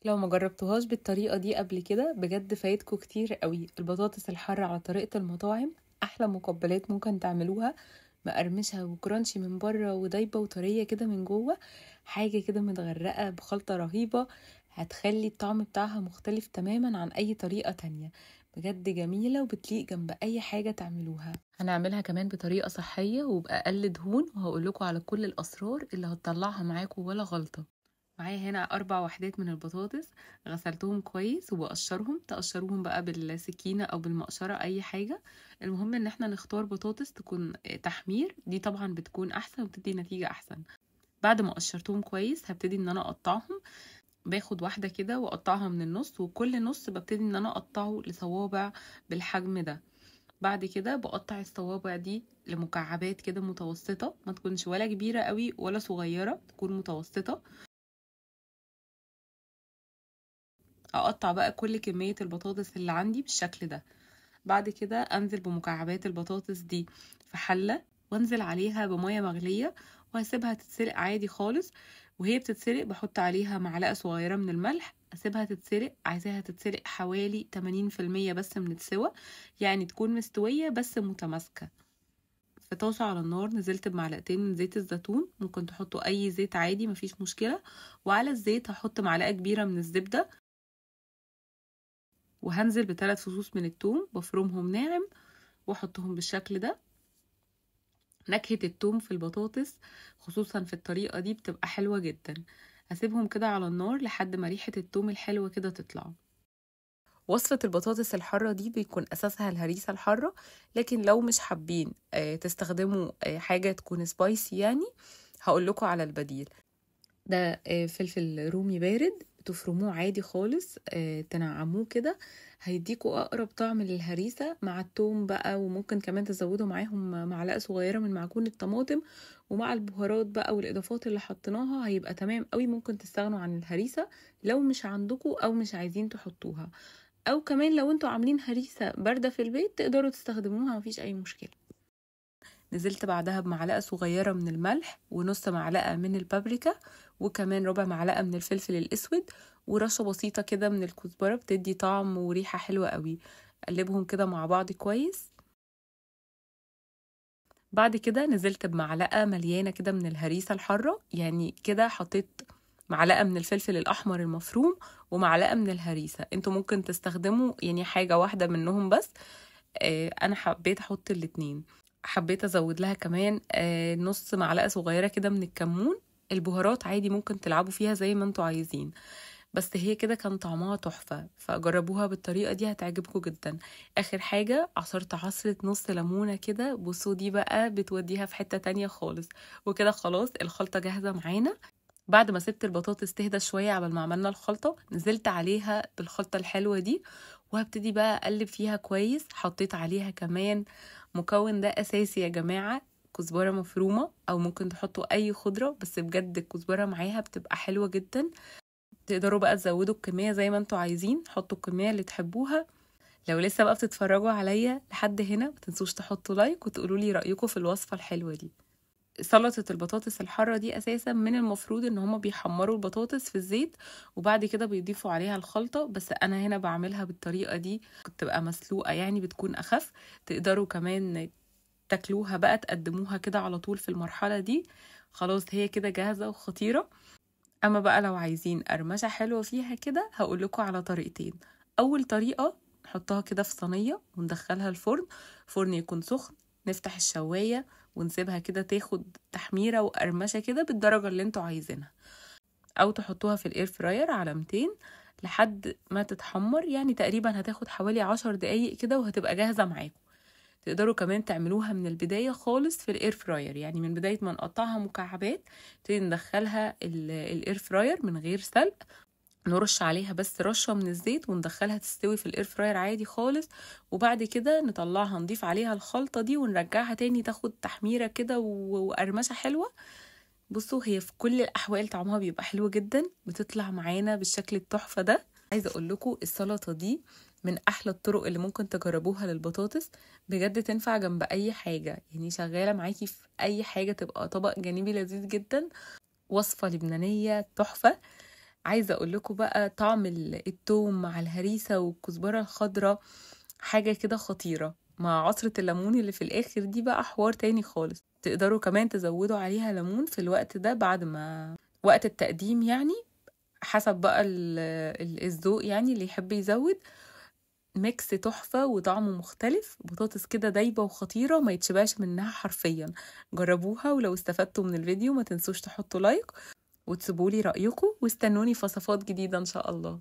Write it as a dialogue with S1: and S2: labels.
S1: لو ما جربتوهاش بالطريقة دي قبل كده بجد فايتكم كتير قوي. البطاطس الحارة على طريقة المطاعم احلى مقبلات ممكن تعملوها، مقرمشة وكرانشي من بره ودايبة وطرية كده من جوه، حاجة كده متغرقة بخلطة رهيبة هتخلي الطعم بتاعها مختلف تماما عن اي طريقة تانية. بجد جميلة وبتليق جنب اي حاجة تعملوها. هنعملها كمان بطريقة صحية وبأقل دهون، وهقولكوا على كل الأسرار اللي هتطلعها معاكم ولا غلطة. معايا هنا 4 وحدات من البطاطس، غسلتهم كويس وبقشرهم. تقشروهم بقى بالسكينة أو بالمقشرة أي حاجة، المهم إن احنا نختار بطاطس تكون تحمير، دي طبعا بتكون أحسن وبتدي نتيجة أحسن. بعد ما قشرتهم كويس هبتدي إن أنا أقطعهم. باخد واحدة كده وأقطعها من النص، وكل نص ببتدي إن أنا أقطعه لصوابع بالحجم ده. بعد كده بقطع الصوابع دي لمكعبات كده متوسطة، ما تكونش ولا كبيرة قوي ولا صغيرة، تكون متوسطة. اقطع بقى كل كمية البطاطس اللي عندي بالشكل ده. بعد كده انزل بمكعبات البطاطس دي في حلة، وانزل عليها بمية مغلية، وهسيبها تتسلق عادي خالص. وهي بتتسلق بحط عليها معلقة صغيرة من الملح، اسيبها تتسلق. عايزاها تتسلق حوالي 80% بس من السوى، يعني تكون مستوية بس متماسكة. في طاسة على النار نزلت بمعلقتين من زيت الزيتون، ممكن تحطوا اي زيت عادي مفيش مشكلة. وعلى الزيت هحط معلقة كبيرة من الزبدة، وهنزل ب3 فصوص من الثوم بفرمهم ناعم واحطهم بالشكل ده. نكهة الثوم في البطاطس خصوصا في الطريقة دي بتبقى حلوة جدا. هسيبهم كده على النار لحد ما ريحة الثوم الحلوة كده تطلع. وصفة البطاطس الحارة دي بيكون أساسها الهريسة الحارة، لكن لو مش حابين تستخدموا حاجة تكون سبايسي يعني هقول لكم على البديل. ده فلفل رومي بارد تفرموه عادي خالص، تنعموه كده، هيديكوا اقرب طعم للهريسه مع التوم بقى. وممكن كمان تزودوا معاهم معلقه صغيرة من معجون الطماطم، ومع البهارات بقى والاضافات اللي حطيناها هيبقى تمام قوي. ممكن تستغنوا عن الهريسه لو مش عندكوا او مش عايزين تحطوها، او كمان لو انتوا عاملين هريسه باردة في البيت تقدروا تستخدموها مفيش اي مشكلة. نزلت بعدها بمعلقة صغيرة من الملح، ونص معلقة من البابريكا، وكمان ربع معلقة من الفلفل الأسود، ورشة بسيطة كده من الكزبرة بتدي طعم وريحة حلوة قوي. قلبهم كده مع بعض كويس. بعد كده نزلت بمعلقة مليانة كده من الهريسة الحارة، يعني كده حطيت معلقة من الفلفل الأحمر المفروم ومعلقة من الهريسة. انتوا ممكن تستخدموا يعني حاجة واحدة منهم بس، انا حبيت احط الاتنين. حبيت ازود لها كمان نص معلقه صغيرة كده من الكمون. البهارات عادي ممكن تلعبوا فيها زي ما انتوا عايزين، بس هي كده كان طعمها تحفة، فجربوها بالطريقة دي هتعجبكم جدا. اخر حاجة عصرت عصره نص ليمونه كده، بصوا دي بقى بتوديها في حتة تانية خالص. وكده خلاص الخلطة جاهزة معانا. بعد ما سبت البطاطس تهدى شوية قبل ما عملنا الخلطة، نزلت عليها بالخلطه الحلوة دي، وهبتدي بقى اقلب فيها كويس. حطيت عليها كمان مكون ده اساسي يا جماعة، كزبره مفرومه، او ممكن تحطوا اي خضرة، بس بجد الكزبره معاها بتبقى حلوة جدا. تقدروا بقى تزودوا الكمية زي ما انتوا عايزين، حطوا الكمية اللي تحبوها. لو لسه بقى بتتفرجوا عليا لحد هنا ما تنسوش تحطوا like وتقولوا لي رايكم في الوصفة الحلوة دي. سلطة البطاطس الحارة دي أساسا من المفروض إن هما بيحمروا البطاطس في الزيت وبعد كده بيضيفوا عليها الخلطة، بس أنا هنا بعملها بالطريقة دي بتبقى مسلوقة يعني بتكون أخف. تقدروا كمان تاكلوها بقى، تقدموها كده على طول في المرحلة دي. خلاص هي كده جاهزة وخطيرة. أما بقى لو عايزين قرمشة حلوة فيها كده هقولكوا على طريقتين. أول طريقة نحطها كده في صينية وندخلها الفرن، فرن يكون سخن، نفتح الشواية ونسيبها كده تاخد تحميرة وقرمشة كده بالدرجة اللي انتوا عايزينها، او تحطوها في ال air fryer على 200 لحد ما تتحمر، يعني تقريبا هتاخد حوالي 10 دقايق كده وهتبقى جاهزة معاكم. تقدروا كمان تعملوها من البداية خالص في ال air fryer، يعني من بداية ما نقطعها مكعبات نبتدي ندخلها ال air fryer من غير سلق، نرش عليها بس رشة من الزيت وندخلها تستوي في ال air fryer عادي خالص، وبعد كده نطلعها نضيف عليها الخلطة دي ونرجعها تاني تاخد تحميرة كده وقرمشة حلوة. بصوا هي في كل الأحوال طعمها بيبقى حلو جدا، بتطلع معانا بالشكل التحفة ده. عايزة اقول لكم السلطة دي من احلى الطرق اللي ممكن تجربوها للبطاطس، بجد تنفع جنب اي حاجة، يعني شغالة معاكي في اي حاجة، تبقى طبق جانبي لذيذ جدا. وصفة لبنانية تحفة. عايزة اقول لكم بقى طعم التوم مع الهريسة والكزبرة الخضراء حاجة كده خطيرة، مع عصرة الليمون اللي في الاخر دي بقى حوار تاني خالص. تقدروا كمان تزودوا عليها ليمون في الوقت ده بعد ما وقت التقديم، يعني حسب بقى الذوق، يعني اللي يحب يزود. mix تحفة وطعمه مختلف، بطاطس كده دايبة وخطيرة ما يتشبعش منها حرفيا. جربوها، ولو استفدتوا من الفيديو ما تنسوش تحطوا like وتسيبولي رأيكم، واستنوني في وصفات جديدة إن شاء الله.